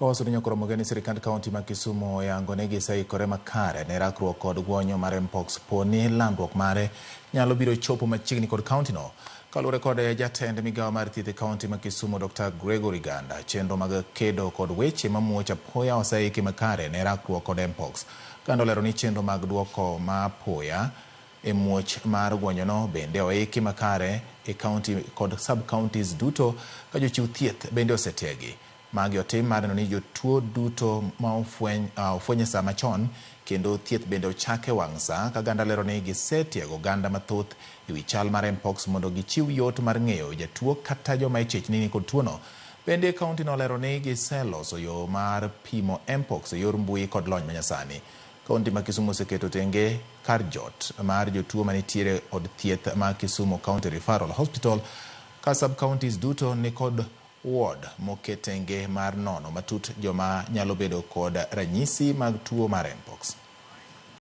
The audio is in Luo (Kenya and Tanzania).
Kawaso ni nyakoro ni sirikand kaunti ma Kisumu oyango ni giseikore makare ne rakruok kod guonyo mar Mpox po ni landruok mare nyalo biro chopo machiegni kod kaunti no. Kaluwore kod jatend migawo mar thieth e kaunti ma Kisumu, Dr. Gregory Ganda, chenro mag kedo kod weche mamuoch apoya oseiki makare ne rakruok kod Mpox. Ganda olero ni chenro mag duoko ma apoya e muoch mar guonyono bende oiki makare e kaunti kod sub-counties duto ka jochiw thieth bende osetiegi. Magi otim mar neno ni jotuo duto ma ofweny e saa machon kendo thieth bende ochak e wang' saa ka Ganda lero ni gisetiego oganda mathoth e wi chal mar Mpox mondo gichiw yot mar ng'eyo jatuo kata joma ichich ni nikod tuono. Bende kaunti no olero ni giseloso yo mar pimo Mpox e yor mbui kod lony manyasani. Kaunti ma Kisumu oseketo tenge kar jot mar jotuo manitiere od thieth ma Kisumu County Referral Hospital ka sub-counties duto nikod ward moket tenge mar nono matut joma nyalo bedo kod ranyisi mag tuo mar Mpox.